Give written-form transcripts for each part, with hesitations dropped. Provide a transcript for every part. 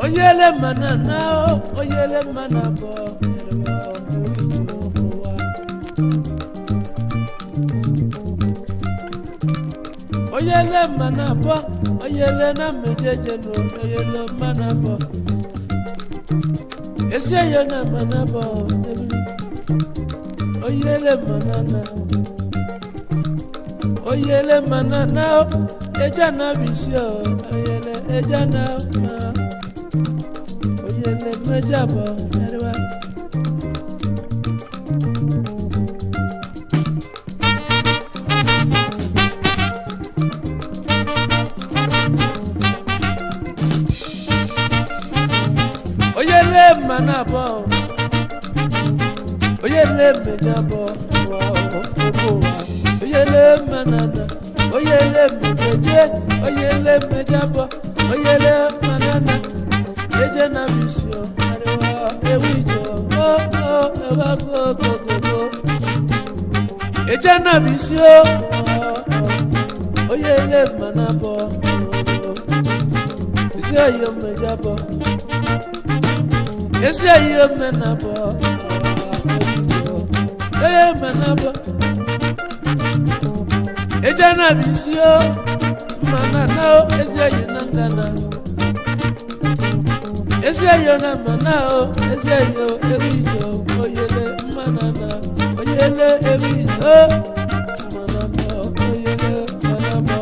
Oyele mana na o, oyele mana bo. Oyele mana bo, oyele na mejeje no, oyele mana bo. Esi eyo na mana bo, oyele mana na. Oyele mana na o, eja na bisi o, oyele eja na ma. Oyele mejabọ ẹrẹwà. Oyele mana bọ, oyele mejabọ wa obo wa. Oyele mana na, oyele mejeje, oyele mejabọ, oyele mana na. Eje na bisi o, arewa ewu ijo, o o ewa go go go go. Eje na bisi o, oyele mana bọ, esi ayo meja bọ, esi ayo mena bọ, eye mena bọ. Eje na bisi o, mana na o, esi ayo na ngana. Ezi eyo na mana o, ezi eyo ewu ijo, oyele mana na, oyele ewu ijo, mana mo, oyele mana mo.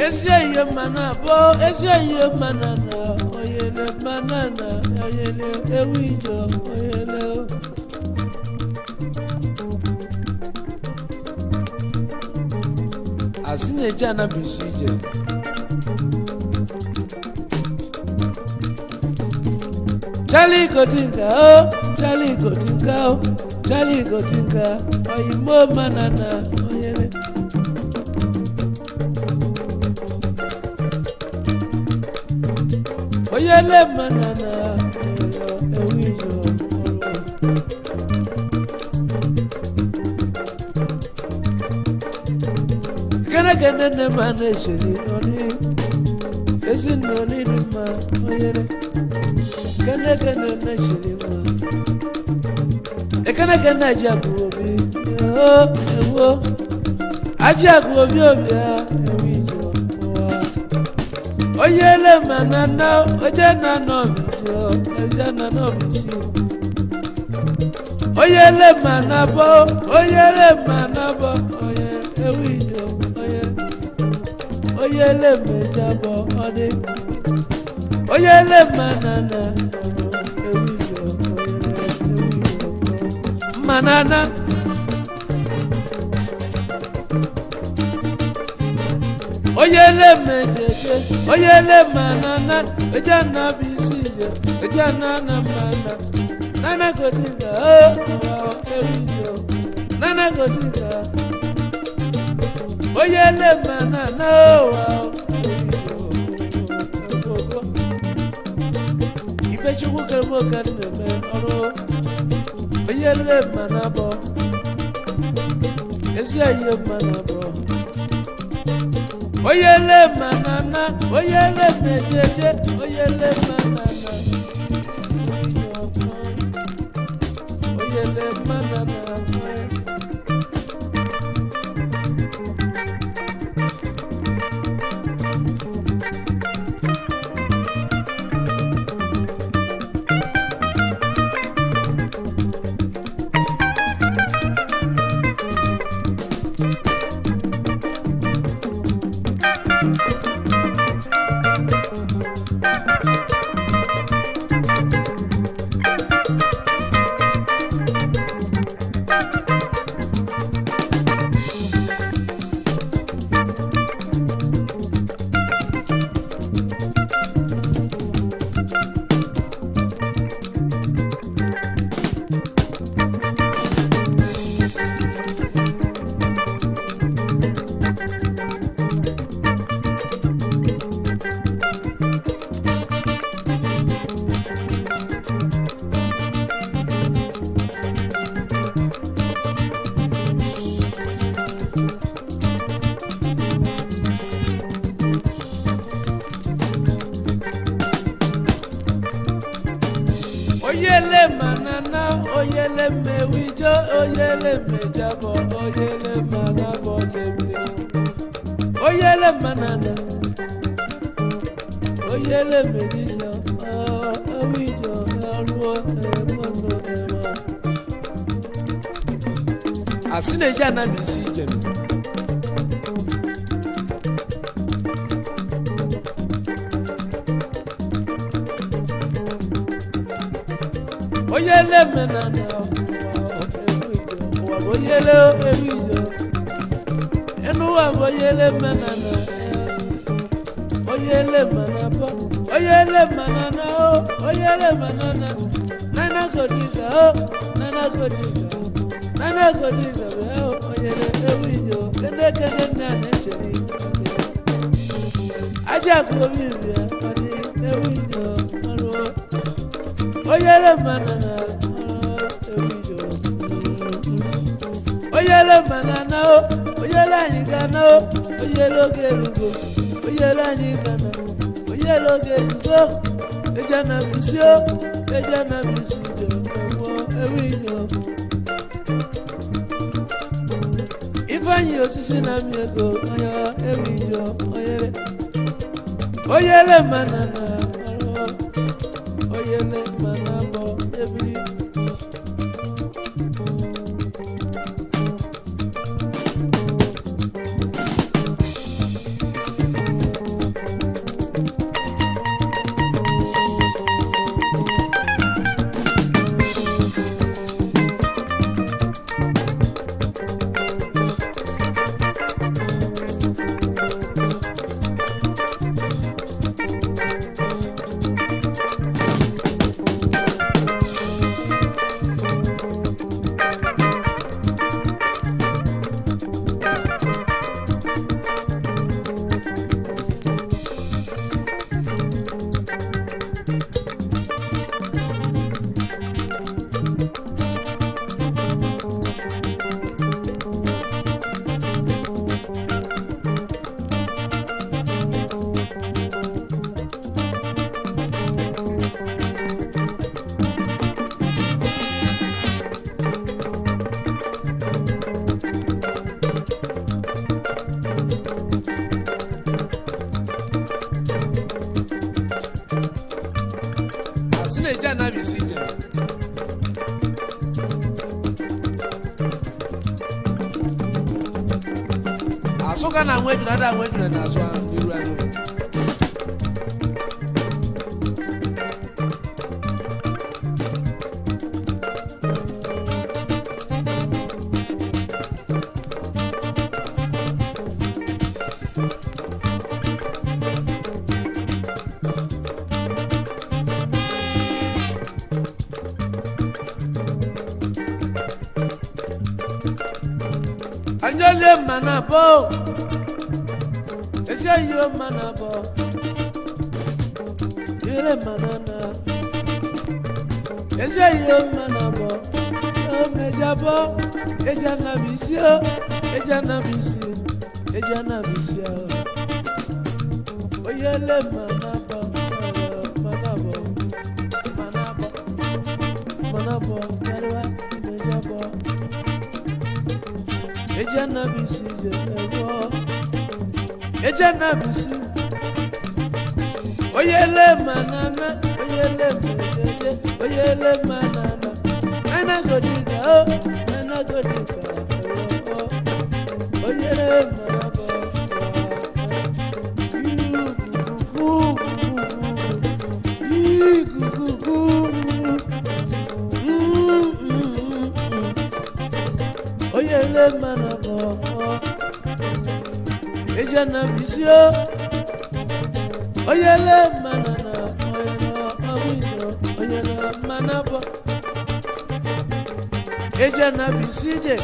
Ezi eyo mana bo, ezi eyo mana na, oyele mana na, oyele ewu ijo, oyele o. Asị na-eje anabisi ije. Charlie Gotinka o, Charlie Gotinka o, Charlie Gotinka, oyinbo mana na, oyele. Oyele manana ewu ijo ọrụ. Kenekene nne ma na-echere ọnụ ezinụlọ ịdị mma oyele. Kenekene na-echere mma. Ekenekene aji abụ obi ewo ewo. Aji abụ obi obi ya ewu ijo ụwa. Oyele manana oje na nọbijo oje na nọbisi. Oyele manabọ oyele manabọ oye ewu ijo oye. Oyele mejabọ ọdị. Oyele manana ewu ijo oyele ewu ijo manana. Oyele mejeje, oyele manana, eja na bisi je, eja na na mana. Nana gotinga, oh, oh, ewijo. Nana gotinga. Oyele manana, oh, oh, ewijo. Oh, oh, oh. Ifechukwu kere m ka m na-eme ọrụ. Oyele manabọ. Ezi aye manabọ. Oyele manana, oyele mejeje, oyele manana. manana. Oyele manana, oyele mewijo, oyele mejabo, oyele manabo jebiri. Oyele manana, oyele mejijo, owijo, ọrụọ, emono, emo. Asị na-eji anabi isi ije. Oyele menana, ụwa bụ oyele ewu ijo. Enu ụwa bụ oyele menana, oyele manabọ, oyele manana o, oyele manana. Nana kodiga o, nana kodiga o, nana kodiga o, oyele ewu ijo. Kene kene nna na-echere aja kobi bịa, ọ dị ewu ijo ọrụ. Oyele manana, ewu ijo. Oyele manana o, oyele anyị gana o, oyele oge erugo, oyele anyị gana, oyele oge erugo, eja na bisi o, eja na bisi ijo, ewo ewu ijo. Ifeanyi osisi na mi ego, onye ewu ijo, oyele. Oyele manana, oyele manabọ, ebiri. Asị na-eji anabi isi ije. Asụ ka na nwa ejuna ada nwa ejuna na-azụ ahụ n'iru anụ. Anyole mana bọ, esi ayo mana bọ, ire mana na. Esi ayo mana bọ, omeja bọ, eja na bisi o, eja na bisi, eja na bisi o. Oyele mana bọ, mana bọ, mana bọ, mana bọ, kariwa, eja bọ. Eji anabisi je ewo. Eji anabisi. Oyele manana, oyele mejeje, oyele manana. Nana godiga o, nana godiga ewo. Oyele manabo. Oyele manabo. Eji anabisi o. Oyele manana, oyele ọbụijo, oyele manabọ. Eji anabisi je,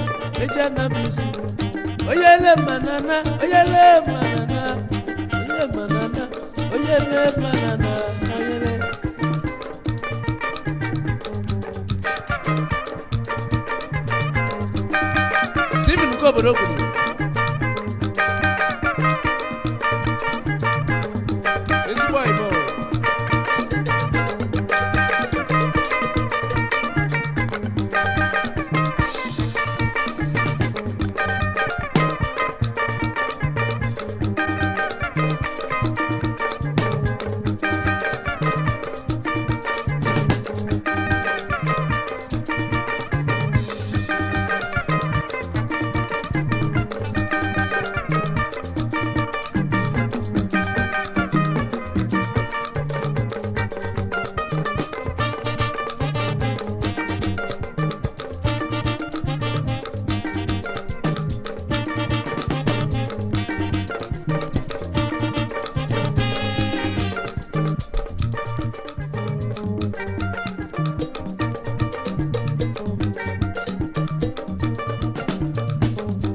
eji anabisi. Oyele manana, oyele manana, oyele manana, oyele manana, oyele. Stephen nke obodo kwuru. Ezigbo anyị bụ.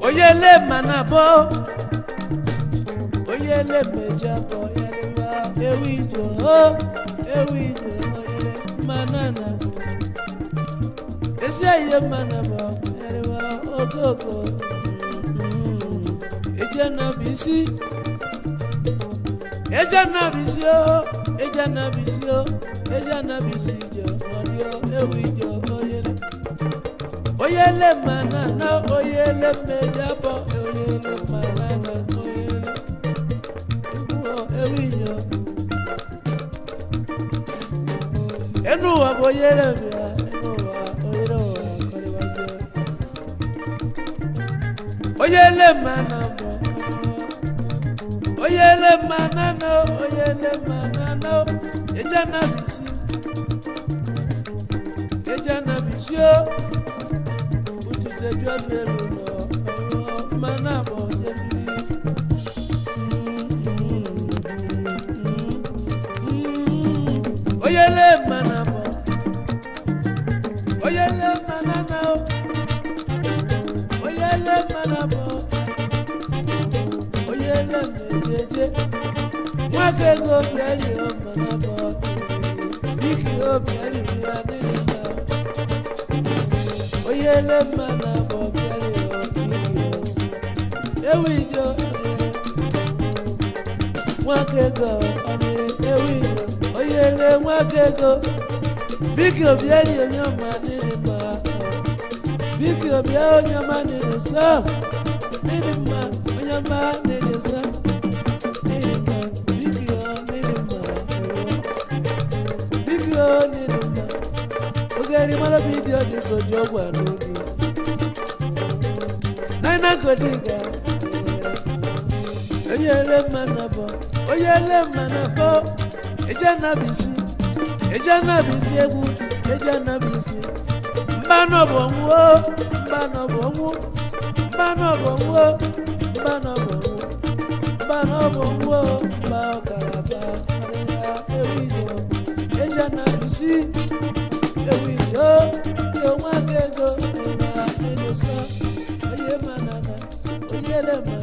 Oyele manabọ, oyele mejabọ, yẹlẹwa ewu ijo o, ewu ijo oyele manana. Esi aye manabọ, yẹlẹwa ogogo. Eji anabisi, eji anabisi o, eji anabisi o, eji anabisi ijo ọdịọ ewu ijo oyele. Oyele manana, oyele mejabọ, oyele manana, oyele. Ewu ewu ijo. Enu ụwa bụ oyele bịa, enu ụwa oyele ụwa kọrịbazie. Oyele manabọ, oyele manana, oyele manana, eji anabisi, eji anabisi o. Utute ju abịa lọ, manabọ jebiri. Oyele manabọ, oyele manana o, oyele manabọ, oyele mejeje. Nwake ego bịali o manabọ, biki o bịali ya n'ihi na. Oyele manabọ bịali o biki o. Ewu ijo nwake ego ọnụ ewu ijo. Oyele nwake ego biki obiali onye ọma dịrị mma. Biki obia onye ọma dịrị sọ dịrị mma, onye ọma dịrị sọ dịrị mma, biki o dịrị mma ewo. Biki o dịrị mma. Ogeri mara bi dị ọdị kojú ọgwụ n'oge. Nana godiga. Oyele manabọ, oyele manabọ, eji anabisi, eji anabisi egwu, eji anabisi. Mmanụ bụ ọnwụ o, mmanụ bụ ọnwụ, mmanụ bụ ọnwụ o, mmanụ bụ ọnwụ, mmanụ bụ ọnwụ o, mba ọkaraba, arịa ewu ijo, eji anabisi, ewu ijo, ihe nwa ego, ịwa ịnụsọ, onye manana, oyele manana.